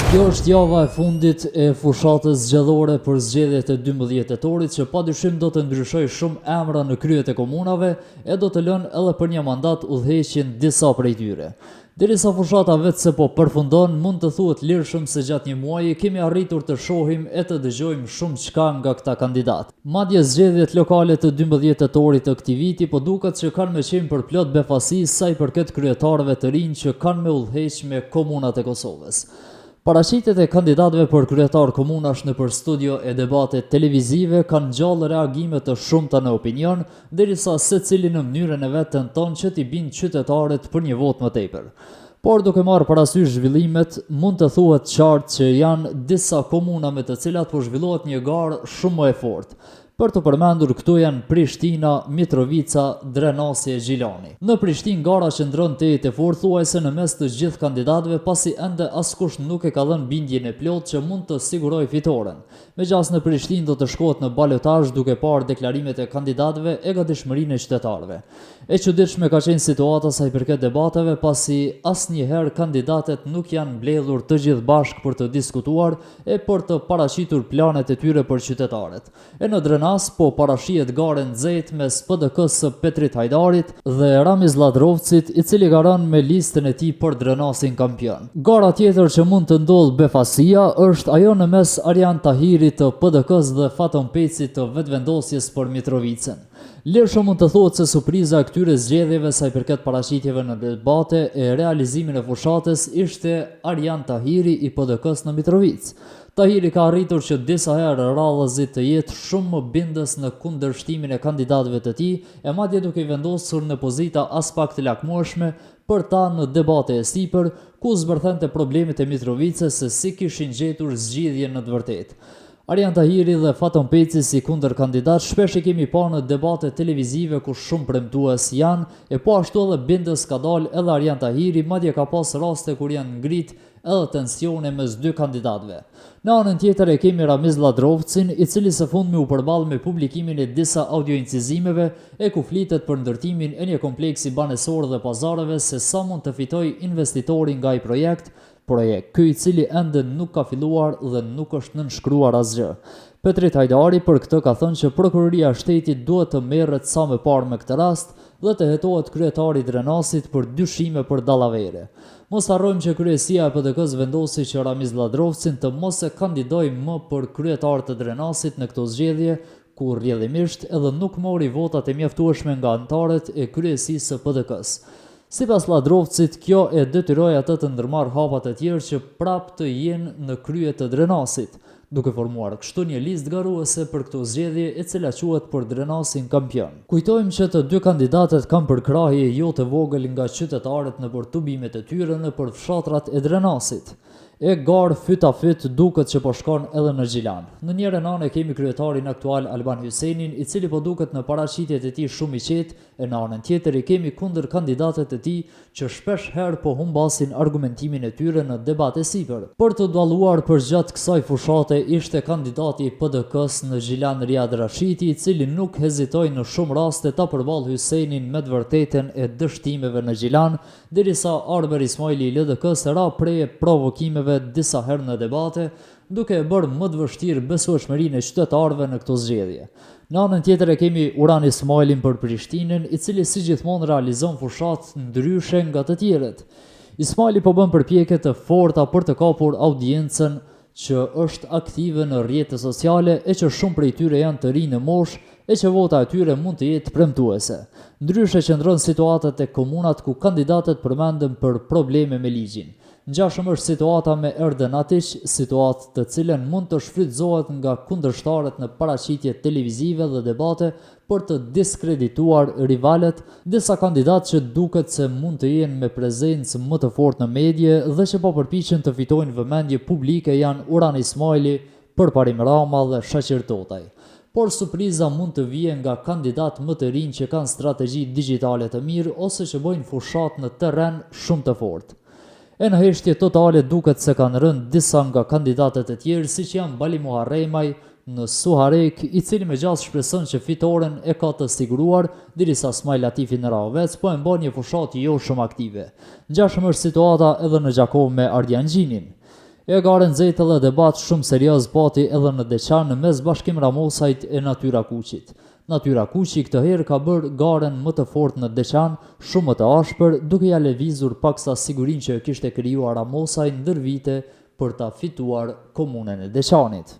Kjo është java e fundit e fushatës zgjedhore për zgjedhjet e 12 tetorit që padyshim do të ndryshojë shumë emra në kryet e komunave e do të lënë edhe për një mandat udhëheqjen disa prej tyre. Derisa fushata veçse po përfundon, mund të thuhet lirshëm se gjatë një muaji kemi arritur të shohim e të dëgjojmë shumëçka nga këta kandidatë. Madje zgjedhjet lokale të 12 tetorit të këtij viti po duket që kanë me qenë përplot befasi sa i përket kryetarëve të rinj që kanë me udhëheq me komunat e Kosovës. Paraqitjet e kandidatëve për kryetar komunash nëpër studio e debate televizive kanë ngjallë reagime të shumta në opinion, derisa secili në mënyrën e vet tenton që t'i bindë qytetarët për një votë më tepër. Por duke marrë parasysh zhvillimet, mund të thuhet qartë që janë disa komuna me të cilat po zhvillohet një garë shumë më e fortë. Për t'u përmendur këtu janë Prishtina, Mitrovica, Drenasi e Gjilani. Në Prishtinë gara qëndron tejet e fortë thuajse në mes të gjithë kandidatëve pasi ende askush nuk e ka dhënë bindjen e plotë që mund të sigurojë fitoren. Me gjasë në Prishtinë do të shkohet në balotazh duke parë deklarimet e kandidatëve e gatishmërinë e qytetarëve. E çuditshme ka qenë situata sa i përket debateve pasi asnjëherë kandidatët nuk janë mbledhur të gjithë bashkë për të diskutuar e për të paraqitur planet e tyre për qytetarët. E në Drenas po parashihet garë e nxehtë mes PDK-së së Petrit Hajdarit dhe Ramiz Lladrovcit, i cili garon me listën e tij për Drenasin kampion. Gara tjetër që mund të ndodhë befasia është ajo në mes Arian Tahirit të PDK-së dhe Faton Pecit të Vetëvendosjes për Mitrovicën. Lirshëm mund të thuhet se surpriza e këtyre zgjedhjeve sa i përket paraqitjeve në debate e realizimin e fushatës ishte Arian Tahiri i PDK-së në Mitrovicë. Tahiri ka arritur që disa herë radhazi të jetë shumë më bindës në kundërshtimin e kandidatëve të tij e madje duke i vendosur në pozita aspak të lakmueshme për ta në debate e sipër, ku zbërthente problemet e Mitrovicës se si kishin gjetur zgjidhje në të vërtetë. Arian Tahiri dhe Faton Peci si kundërkandidatë shpesh i kemi pa në debate televizive ku shumë premtues janë e po ashtu edhe bindës ka dalë edhe Arian Tahiri madje ka pas raste kur janë ngrit edhe tensione mes dy kandidatëve. Në anën tjetër e kemi Ramiz Lladrovcin, i cili së fundmi u përball me publikimin e disa audioincizimeve e ku flitet për ndërtimin e një kompleksi banesor dhe pazareve se sa mund të fitojë investitori nga ai projekt, projekt ky i cili ende nuk ka filluar dhe nuk është nënshkruar asgjë. Petrit Hajdari për këtë ka thënë që Prokuroria e Shtetit duhet të merret sa më parë me këtë rast dhe të hetohet kryetari i Drenasit për dyshime për dallavere. Mos harrojmë që kryesia e PDK-së vendosi që Ramiz Lladrovcin të mos e kandidojë më për kryetar të Drenasit në këto zgjedhje, ku rrjedhimisht edhe nuk mori votat e mjaftueshme nga anëtarët e kryesisë së PDK-së. Sipas Lladrovcit, kjo e detyroi atë të ndërmarrë hapa të tjerë që prapë të jenë në krye të Drenasit. duke formuar kështu një listë garuese për këto zgjedhje e cila quhet për Drenasin kampion. Kujtojmë që të dy kandidatët kanë përkrahje jo të vogël nga qytetarët nëpër tubimet e tyre nëpër fshatrat e Drenasit. E garë fyt a fyt duket që po shkon edhe në Gjilan. Në njërën anë e kemi kryetarin aktual Alban Hysenin, i cili po duket në paraqitjet e tij shumë i qetë E në anën tjetër i kemi kundërkandidatët e tij që shpesh herë po humbasin argumentimin e tyre në debat e sipër. Për t'u dalluar përgjatë kësaj fushate ishte kandidati i PDK-së në Gjilan Riad Rashiti i cili nuk hezitoi në shumë raste ta përballë Hysenin me të vërtetën e dështimeve në Gjilan, derisa Arbër Ismajli i LDK-së ra pre e provokimeve disa herë në debate, duke e bërë më të vështirë besueshmërinë e qytetarëve në këto zgjedhje. Në anën tjetër e kemi Uran Ismajlin për Prishtinën, i cili si gjithmonë realizon fushatë ndryshe nga të tjerët. Ismajli po bën përpjekje të forta për të kapur audiencën që është aktive në rrjete sociale e që shumë prej tyre janë të rinj në moshë e që vota e tyre mund të jetë premtuese. Ndryshe qëndron situata tek komunat ku kandidatët përmenden për probleme me ligjin. Ngjashëm është situata me Erden Atiq, situatë të cilën mund të shfrytëzohet nga kundërshtarët në paraqitje televizive dhe debate për të diskredituar rivalët, disa kandidatë që duket se mund të jenë me prezencë më të fortë në medie dhe që po përpiqen të fitojnë vëmendje publike janë Uran Ismajli, Përparim Rama dhe Shaqir Totaj. Por surpriza mund të vijë nga kandidatë më të rinj që kanë strategji digjitale të mirë ose që bëjnë fushatë në terren shumë të fortë. E në heshtje totale duket se kanë rënë disa nga kandidatët e tjerë siç janë Bali Muharremaj në Suharekë, i cili me gjasë shpreson që fitoren e ka të siguruar, derisa Smajl Latifi në Rahovec po e mban një fushatë jo shumë aktive. Ngjashëm është situata edhe në Gjakovë me Ardian Gjinin. E garë e nxehtë edhe debat shumë serioz pati edhe në Deçan mes Bashkim Ramosajt e Natyra Kuqit. Natyra Kuqi këtë herë ka bërë garën më të fortë në Deçan, shumë më të ashpër, duke ia lëvizur paksa sigurinë që e kishte krijuar Ramosaj ndër vite për ta fituar komunën e Deçanit.